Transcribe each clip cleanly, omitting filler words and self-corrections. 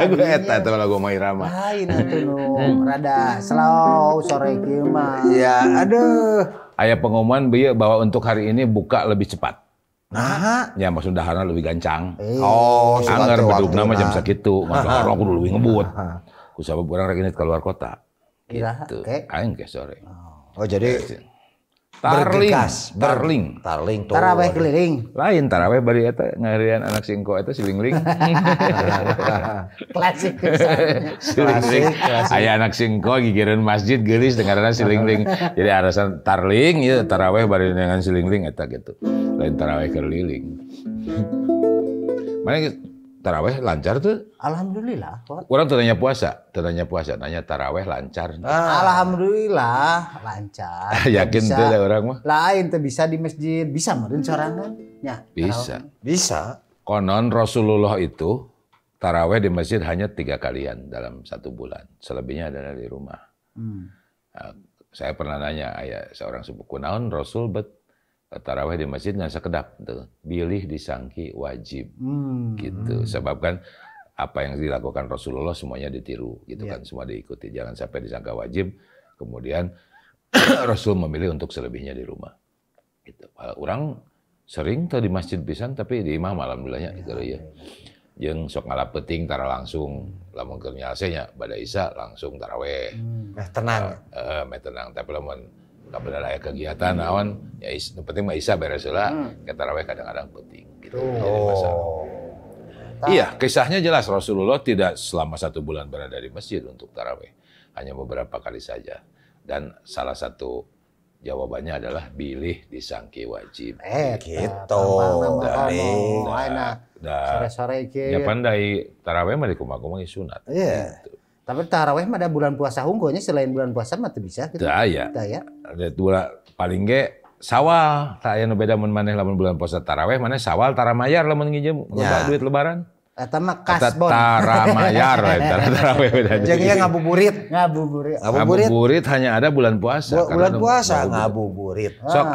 Lagu eta eta lagu Rhoma Irama. Lain atuh nu rada slow sore kieu mah. Ya, aduh. Aya pengumuman bieu bahwa untuk hari ini buka lebih cepat. Nah, ya maksud daharna lebih gancang. Oh, anggar bedugna mah jam sakitu, maksud orang kudu leuwih ngebut. Ku sabab urang rek ini keluar kota. Gitu. Aing ke sore. Oh, jadi tarling, tarling, tarling tuh. Taraweh keliling. Lain taraweh bari eta ngarian anak singko eta si Lingling. Klasik. Si Lingling. Aya anak singko gigireun masjid geulis dengarana si Lingling. Jadi arasan tarling ieu taraweh bari dengan si Lingling eta gitu. Lain taraweh keliling. Mana taraweh lancar tuh? Alhamdulillah. Orang tuh nanya puasa, nanya taraweh lancar. Alhamdulillah lancar. Yakin tuh ada orang mah? Lain tuh bisa di masjid, bisa meureun sorangan. Ya, bisa. Bisa. Konon Rasulullah itu taraweh di masjid hanya 3 kalian dalam 1 bulan. Selebihnya adalah di rumah. Nah, saya pernah nanya ayah seorang sepupu naon Rasul bet taraweh di masjid nggak sekedap tuh, bilih disangki wajib gitu. Sebab kan apa yang dilakukan Rasulullah semuanya ditiru gitu kan, semua diikuti. Jangan sampai disangka wajib, kemudian Rasul memilih untuk selebihnya di rumah. Gitu. Orang sering tuh di masjid pisan tapi di imam alhamdulillahnya gitu ya. Jeung sok ngalap peuting tara langsung lamun keur nyalse nya bada isya langsung taraweh. Tenang. Meh tenang tapi lamun kabenar aya kegiatan naon ya nu penting mah isya beres heula ke taraweh kadang-kadang penting gitu. Jadi masalah. Iya, kisahnya jelas Rasulullah tidak selama 1 bulan berada di masjid untuk taraweh, hanya beberapa kali saja. Dan salah satu jawabannya adalah bilih disangki wajib. Gitu. Sore-sore iki. Ya pandai taraweh mah dikumaha-kumaha sunat. Iya. Gitu. Tapi taraweh mah ada bulan puasa hungkulnya, selain bulan puasa mah teu bisa gitu. Teu aya. Teu aya. Ada dua paling ge sawal, teu aya nu beda mun maneh lamun bulan puasa taraweh maneh sawal tara mayar lamun nginjem ya. Duit lebaran. Eta mah kasbon. Tara mayar lain tara taraweh beda. Jeung ieu ngabuburit. Ngabuburit. Ngabuburit hanya ada bulan puasa. Bulan puasa ngabuburit. Sok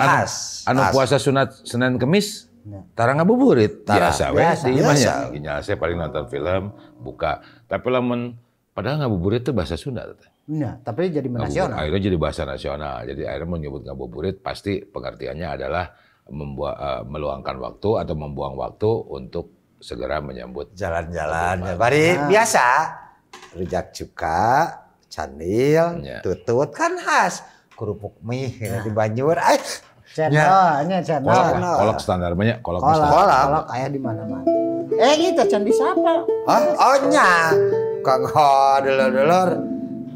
anu puasa sunat Senin Kemis tara ngabuburit. Biasa we di imahnya. Nyalse paling nonton film, buka. Tapi lamun padahal ngabuburit itu bahasa Sunda. Nah, tapi jadi nasional. Akhirnya jadi bahasa nasional. Jadi akhirnya menyebut ngabuburit pasti pengertiannya adalah meluangkan waktu atau membuang waktu untuk segera menyambut jalan-jalan. Bari biasa rujak cuka, candil, tutut kan khas. Kerupuk mie di Banjur. Cendol, cendol. Kolak standar banyak, kolak. Kolak aya di mana-mana. Gitu candi siapa? Oh nya. Kang ho dulur-dulur.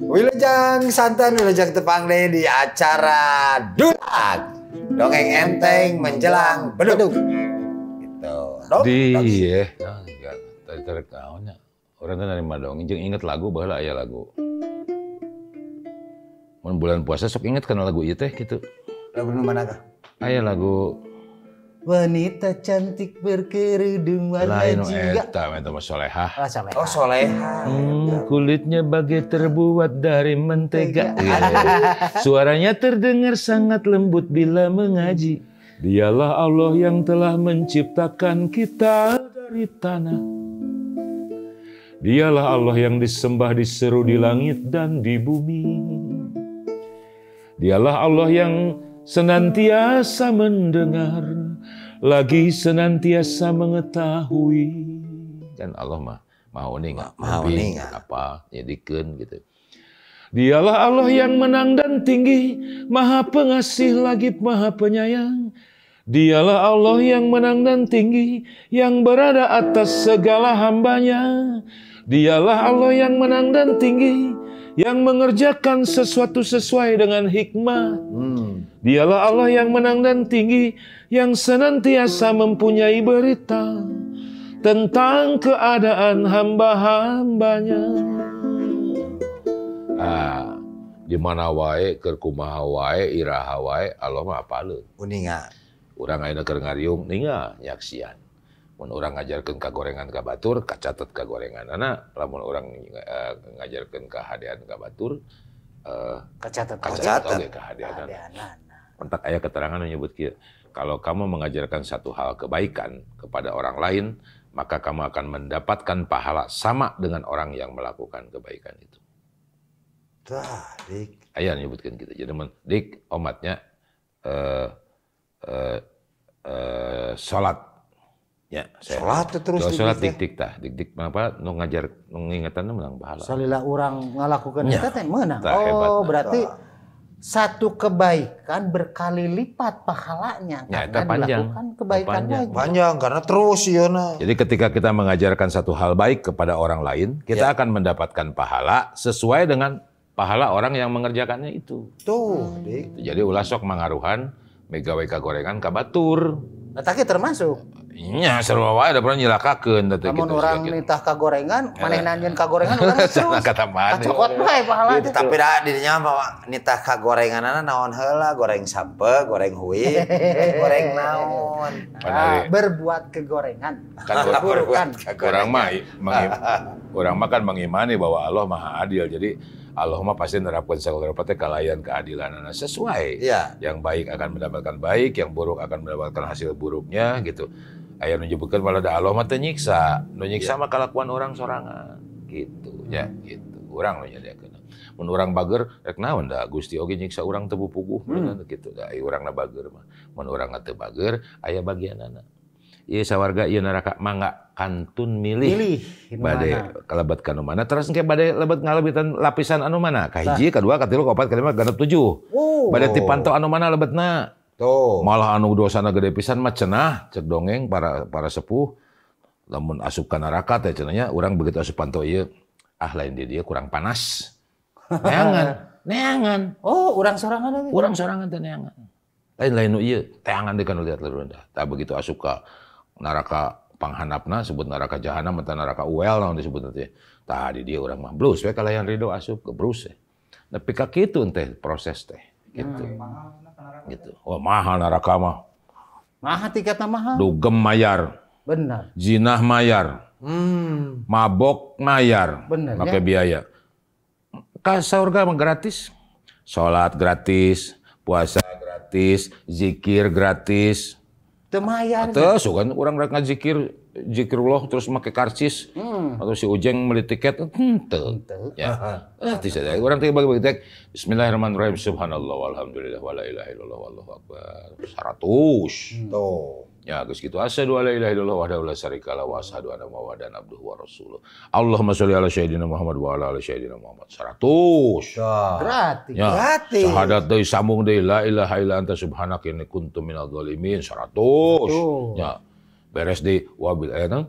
Wilujeng santan wilujeng tepang deh di acara Dulag. Dongeng enteng menjelang bedug. Gitu. Iya. Tadi tarik naonnya. Orang teh narima dongeng jeung inget lagu baheula aya lagu. Mun bulan puasa sok inget kana lagu ieu teh gitu. Lagu nu mana tah? Aya lagu Wanita cantik berkerudung warna jingga. Lain eta mah solehah. Oh solehah. Kulitnya bagai terbuat dari mentega. Suaranya terdengar sangat lembut bila mengaji. Dialah Allah yang telah menciptakan kita dari tanah. Dialah Allah yang disembah diseru di langit dan di bumi. Dialah Allah yang senantiasa mendengar, lagi senantiasa mengetahui. Kan Allah mah maha uninga, apa nyedikeun gitu. Dialah Allah yang menang dan tinggi, maha pengasih lagi maha penyayang. Dialah Allah yang menang dan tinggi, yang berada atas segala hambanya. Dialah Allah yang menang dan tinggi, yang mengerjakan sesuatu sesuai dengan hikmah. Dialah Allah yang menang dan tinggi, yang senantiasa mempunyai berita. tentang keadaan hamba-hambanya. Ah, di mana wae, keur kumaha wae, iraha wae, Allah mah apaleun. Uninga. Urang ayeuna keur ngariung ningal nyaksian. Mun urang ngajarkeun kagorengan ka batur, kacatet kagorenganana. Lamun urang ngajarkeun kahadean ka batur, kacatet oge kahadeanana. Entak aya keterangan menyebut kieu, kalau kamu mengajarkan satu hal kebaikan kepada orang lain, maka kamu akan mendapatkan pahala sama dengan orang yang melakukan kebaikan itu. Tah, dik. Aya nyebutkeun kitu. Jadi mun dik omatnya salat. Ya, salat terus salat dik-dik tah, dik-dik apa nu ngajar nu ngingetanna menang pahala. Salila urang ngalakukeun eta teh meunang. Oh, berarti satu kebaikan berkali lipat pahalanya ya, karena panjang. Dilakukan kebaikan panjang. Panjang karena terus ieu. Jadi ketika kita mengajarkan satu hal baik kepada orang lain, kita ya akan mendapatkan pahala sesuai dengan pahala orang yang mengerjakannya itu. Tuh, dik. Jadi ulah sok mangaruhan megawe kagorengan ka batur. Nah, tapi termasuk. Nya sarua wae da pernah nyilakakeun teh kitu. Lamun urang nitah kagorengan, manehna nyieun kagorengan urang terus. Kata maneh. Kacokot bae pahala teh. Tapi da dirinya mah nitah kagorenganana naon heula, goreng sampe, goreng hui, goreng naon. Nah, berbuat kegorengan. Kan urang mah urang mah kan mengimani bahwa Allah Maha Adil. Jadi Allah mah pasti nerapkan segala rupa teh kalayan keadilanana sesuai. Ya. Yang baik akan mendapatkan baik, yang buruk akan mendapatkan hasil buruknya gitu. Aya nu nyebutkeun malah da Allah mah teu nyiksa, nu nyiksa mah kalakuan orang sorangan gitu ya gitu. Urang nu nyadiakeun. Mun urang bager rek naon da Gusti oge nyiksa urang teu puguh gitu da ai urangna bager mah. Mun urangna teu bager aya bagianana. Ieu sawarga ieu neraka mangga kantun milih. Bade kalebet ka nu mana terus engke bade lebet ngalebitan lapisan anu mana? Kahiji, kadua, katilu, kaopat, kalima, genep, tujuh. Bade dipantau anu mana lebetna. Tuh. Malah anu dosana gede pisan mah cenah cek dongeng para sepuh lamun asup ka neraka teh cenahnya urang begitu asup panto ieu ah lain di dia kurang panas. Neangan, neangan. Oh, urang sorangan teh. Urang sorangan teh neangan. Lain-lain nu ieu teangan deui kana lihat rendah. Tah begitu asup ka neraka panghanapna sebut neraka jahanam atau neraka uel naon disebut teh. Tah di dia urang mah blus we kalayan ridho asup gebrus we. Nepi ka kitu teh proses teh gitu. Gitu. Wah, mahal neraka mah. Mahal tiketnya mahal. Dugem mayar. Benar. Jinah mayar. Mabok mayar. Benar. Pakai biaya. Ka surga mah gratis. Salat gratis, puasa gratis, zikir gratis. Teu mayar. Terus kan urang rek ngazikir zikrullah terus make karcis. Atau si Ujeng beli tiket henteu. Ya. Gratis aja. Urang teh bagi-bagi tiket. Bismillahirrahmanirrahim. Subhanallah walhamdulillah wala ilaha illallah wallahu akbar. 100. Tuh. Ya, geus kitu asyhadu alla ilaha illallah wahdahu la syarikalah wa asyhadu anna Muhammadan abduhu wa rasuluh. Allahumma sholli ala sayyidina Muhammad wa ala ali sayyidina Muhammad. 100. Gratis. Ya. Gratis. Syahadat deui sambung deui la ilaha illa anta subhanaka inni kuntu minadh dhalimin 100. Ya. Beres di wabil ayatna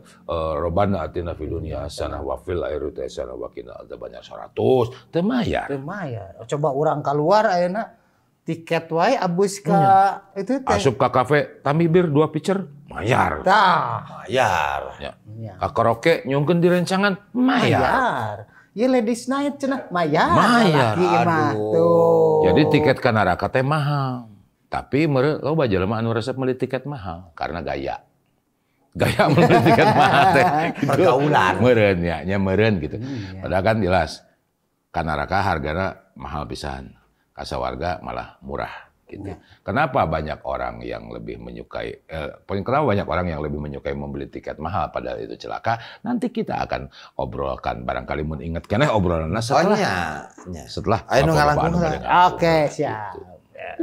robbana atina fid dunya hasanah wa fil akhirati hasanah wa qina adzabannar 100. Teu mayar. Teu mayar. Coba urang keluar ayeuna tiket wae abus ka itu teh. Asup ka kafe tambi bir 2 pitcher mayar. Tah, mayar. Ya. Ka karaoke nyungkeun di rencangan mayar. Ieu ladies night cenah mayar. Mayar. Aduh. Jadi tiket ka neraka teh mahal. Tapi mere loba jelema anu resep meuli tiket mahal karena gaya. Gaya meuli tiket mahal teh gitu. Pergaulan. Meureun ya, nya meureun gitu. Padahal kan jelas ka neraka hargana mahal pisan. Kasawarga malah murah gitu. Ya. Kenapa banyak orang yang lebih menyukai kenapa banyak orang yang lebih menyukai membeli tiket mahal padahal itu celaka? Nanti kita akan obrolkan barangkali mun inget keneh obrolanna setelah setelah ayo ngalangkung. Oke, siap. Gitu. Ya.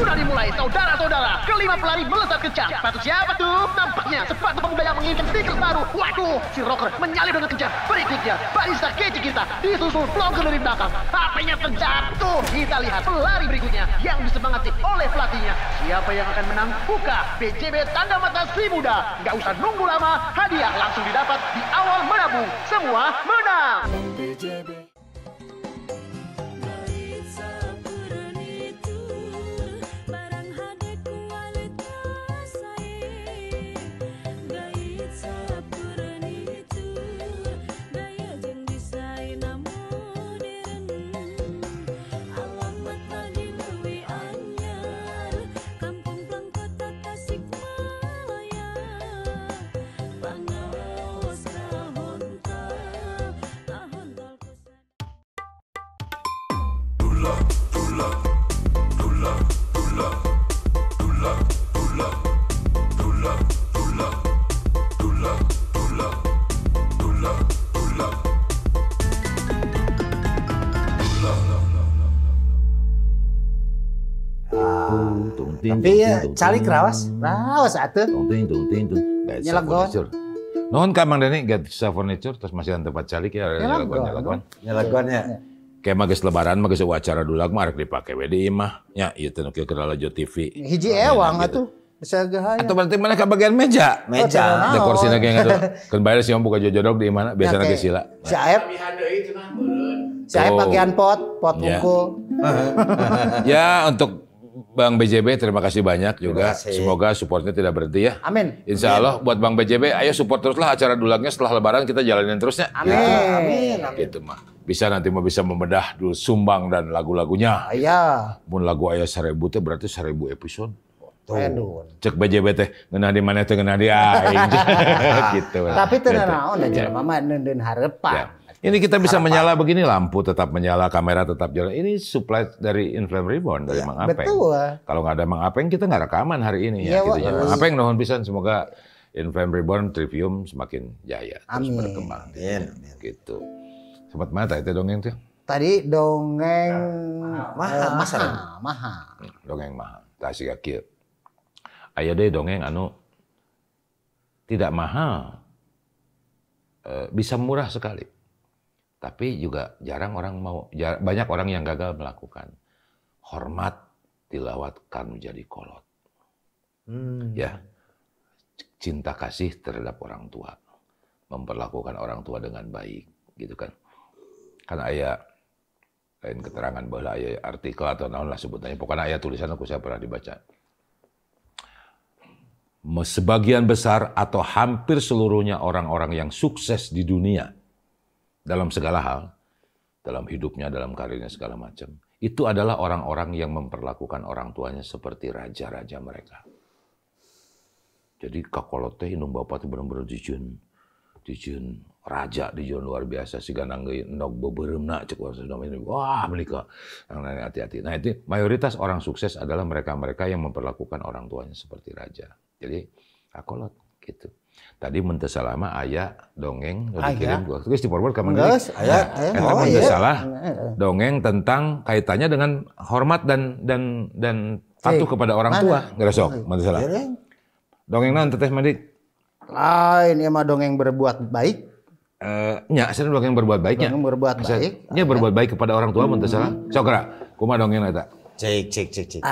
Sudah dimulai, saudara-saudara. Kelima pelari melesat kencang. Sepatu siapa tuh? Nampaknya sepatu pemuda yang menginginkan sneakers baru. Waduh, si rocker menyalip dengan kencang. Berikutnya, barista kece kita disusul vlogger dari belakang. HP-nya terjatuh. Kita lihat pelari berikutnya yang disemangati oleh pelatihnya. Siapa yang akan menang? Buka BJB tanda mata si muda. Nggak usah nunggu lama, hadiah langsung didapat di awal menabung. Semua menang. BJB. Tapi ya, calik rawas. Rawas atuh. Nyelagon. Nuhun ka Mang Deni Gatsa Furniture terus masih tempat calik ya nyelagon. Nyelagonnya. Kayak mah geus lebaran mah geus acara dulag mah arek dipake we di imah. Nya ieu teh nu kieu keur lalajo TV. Hiji ewang atuh. Bisa gahaya. Atau berarti mana ka bagian meja? Meja. Dekorsina ge ngadu. Keun bae sih buka jojodog di imahna biasana ge sila. Si Aep. Si Aep bagian pot unggul. Ya untuk Bang BJB terima kasih banyak juga. Semoga supportnya tidak berhenti ya. Amin. Insya Allah buat Bang BJB, ayo support teruslah acara dulagnya setelah Lebaran kita jalanin terusnya. Amin. Gitu. Amin. Amin. Gitu mah. Bisa nanti mah bisa membedah dulu Sumbang dan lagu-lagunya. Iya. Mun lagu aya 1000 teh berarti 1000 episode. Tuh. Cek BJB teh ngeunah di mana teh ngeunah di aing. Gitu. Tapi teu naon da jelema mah neundeun harepan. Ya. Ini kita bisa menyala begini, lampu tetap menyala, kamera tetap jalan. Ini supply dari Inflame Reborn, dari Mang Apeng. Betul. Kalau nggak ada Mang Apeng, kita nggak rekaman hari ini ya. Gitu ya. Mang Apeng nuhun pisan, semoga Inflame Reborn, Trivium semakin jaya, terus berkembang. Amin. Gitu. Sempat mana itu dongeng tuh? Tadi dongeng mahal. Mahal. Dongeng mahal. Tah siga kieu. Aya deui dongeng anu tidak mahal, bisa murah sekali. Tapi juga jarang orang mau, banyak orang yang gagal melakukan. Hormat dilawatkan menjadi kolot. Ya, cinta kasih terhadap orang tua. Memperlakukan orang tua dengan baik, gitu kan. Kan aya, lain keterangan bahwa aya artikel atau naon lah sebutannya. Pokoknya aya tulisan aku saya pernah dibaca. Sebagian besar atau hampir seluruhnya orang-orang yang sukses di dunia, dalam segala hal, dalam hidupnya, dalam karirnya, segala macam, itu adalah orang-orang yang memperlakukan orang tuanya seperti raja-raja mereka. Jadi kakolot teh indung bapak tuh bener-bener dijieun raja, dijieun luar biasa, siga nanggeui endog beubeuremna cek urang Sunda mah, wah menikah, yang lain hati-hati. Nah itu mayoritas orang sukses adalah mereka-mereka yang memperlakukan orang tuanya seperti raja. Jadi kakolot gitu. Tadi mun teu salah mah aya dongeng nu dikirim gua. Geus di-forward ka Mang Deni. Aya. Eta mun teu salah dongeng tentang kaitannya dengan hormat dan patuh kepada orang tua. Geus sok mun teu salah. Dongeng naon Teteh Mandik? Lain ieu mah dongeng berbuat baik. Nya, asa dongeng berbuat baiknya. Dongeng berbuat baik. Nya berbuat baik kepada orang tua mun teu salah. Sok geura, kumaha dongeng eta? Cek cek cek cek.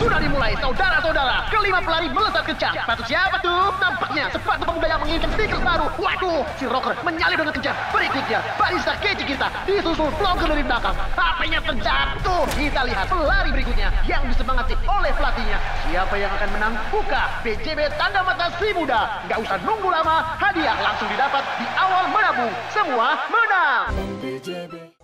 Sudah dimulai, saudara-saudara. Kelima pelari melesat kencang. Sepatu siapa tuh? Nampaknya sepatu pemuda yang menginginkan sneakers baru. Waduh, si rocker menyalip dengan kencang. Berikutnya, barista kece kita disusul vlogger dari belakang. HP-nya terjatuh. Kita lihat pelari berikutnya yang disemangati oleh pelatihnya. Siapa yang akan menang? Buka BJB tanda mata si muda. Nggak usah nunggu lama, hadiah langsung didapat di awal menabung. Semua menang. BJB.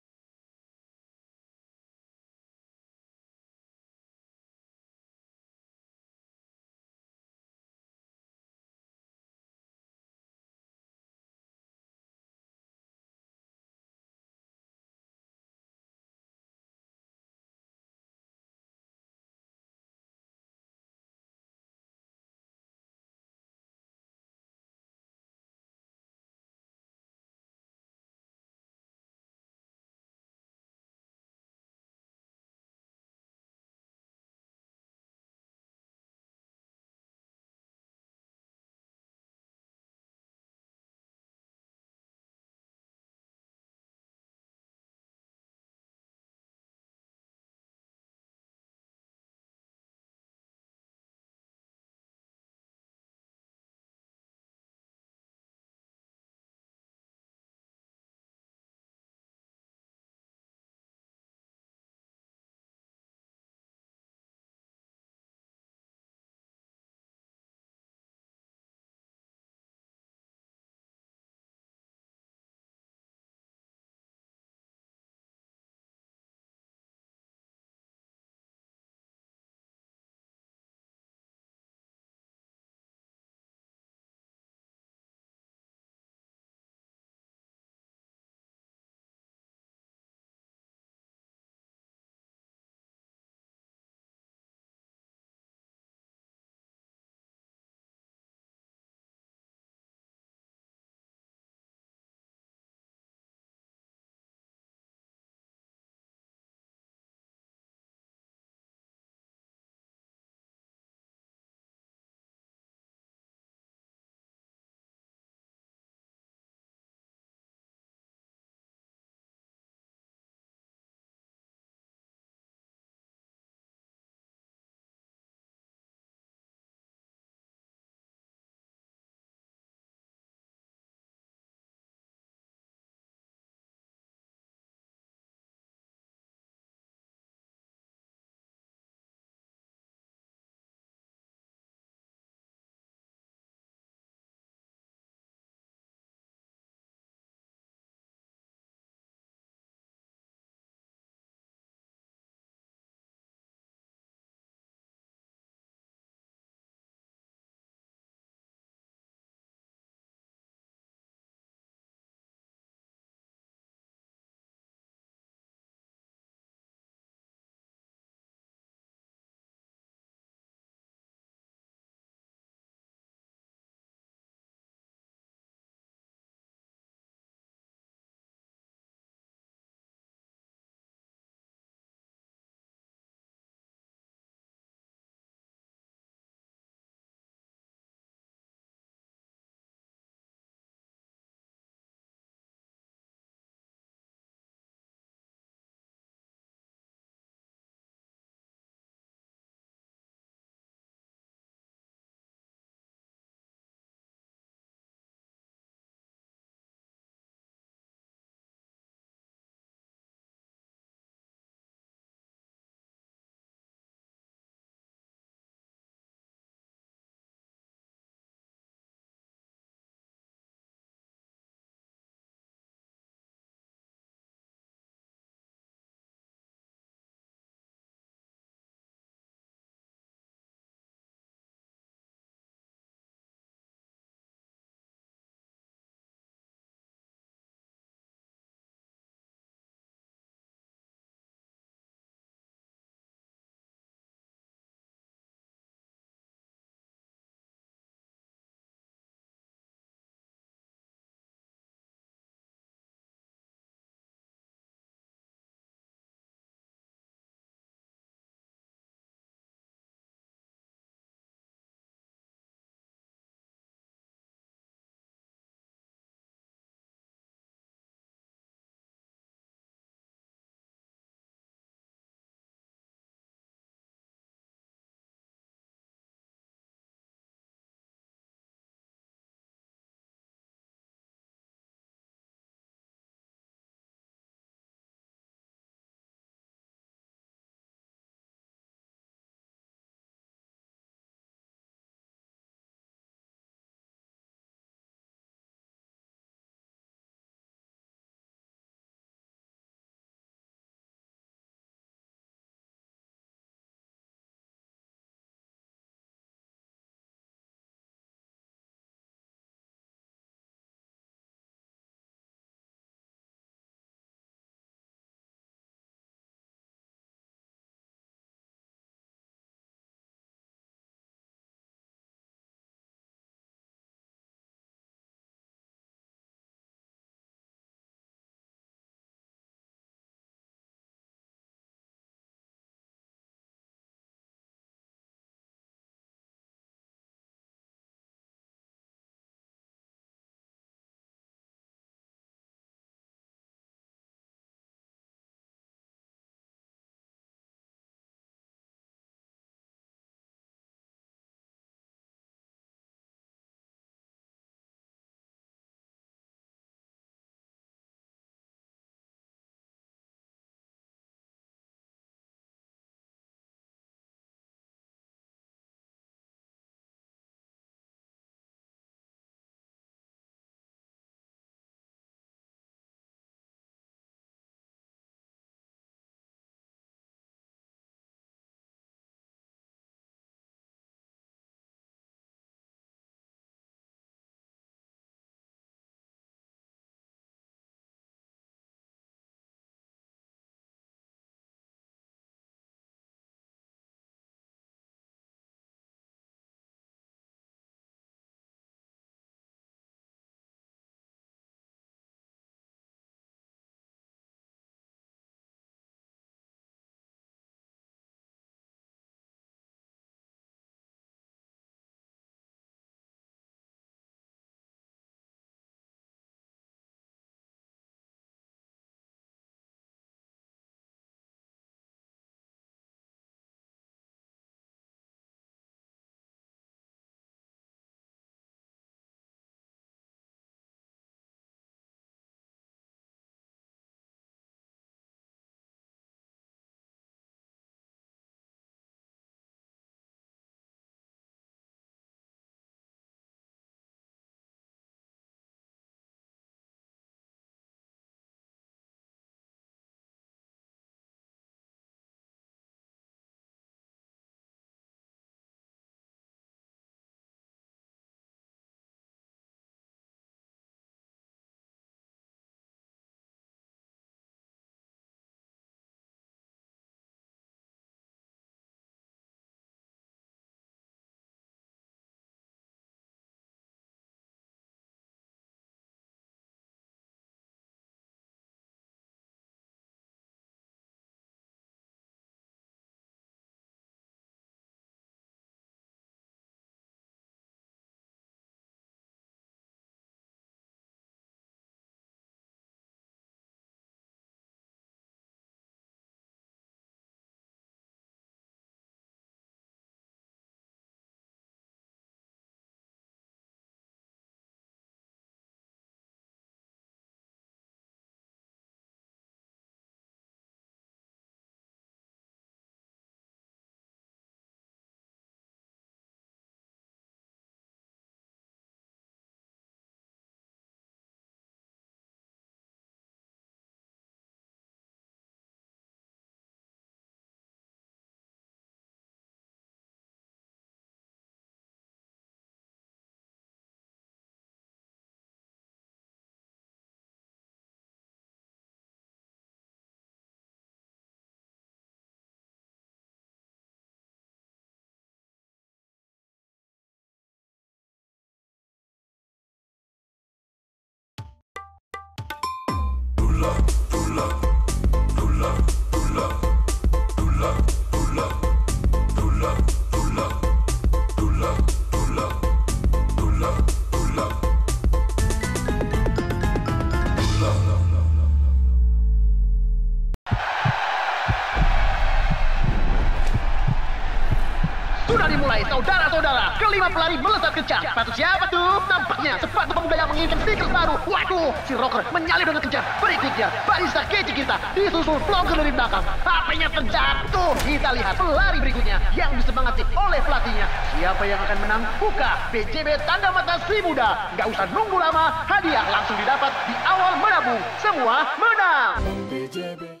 Dimulai saudara-saudara. Kelima pelari melesat kencang. Sepatu siapa tuh? Nampaknya sepatu pemuda yang menginginkan sneakers baru. Waduh, si rocker menyalip dengan kencang. Berikutnya, barista kece kita disusul vlogger dari belakang. HP-nya terjatuh. Kita lihat pelari berikutnya yang disemangati oleh pelatihnya. Siapa yang akan menang? Buka BJB tanda mata si muda. Nggak usah nunggu lama, hadiah langsung didapat di awal menabung. Semua menang. BJB.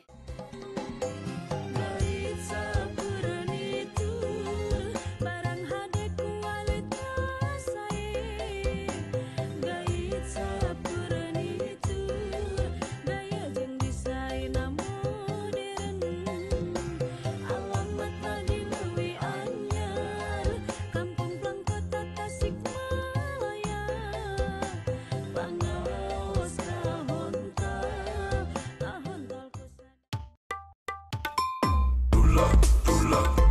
Love.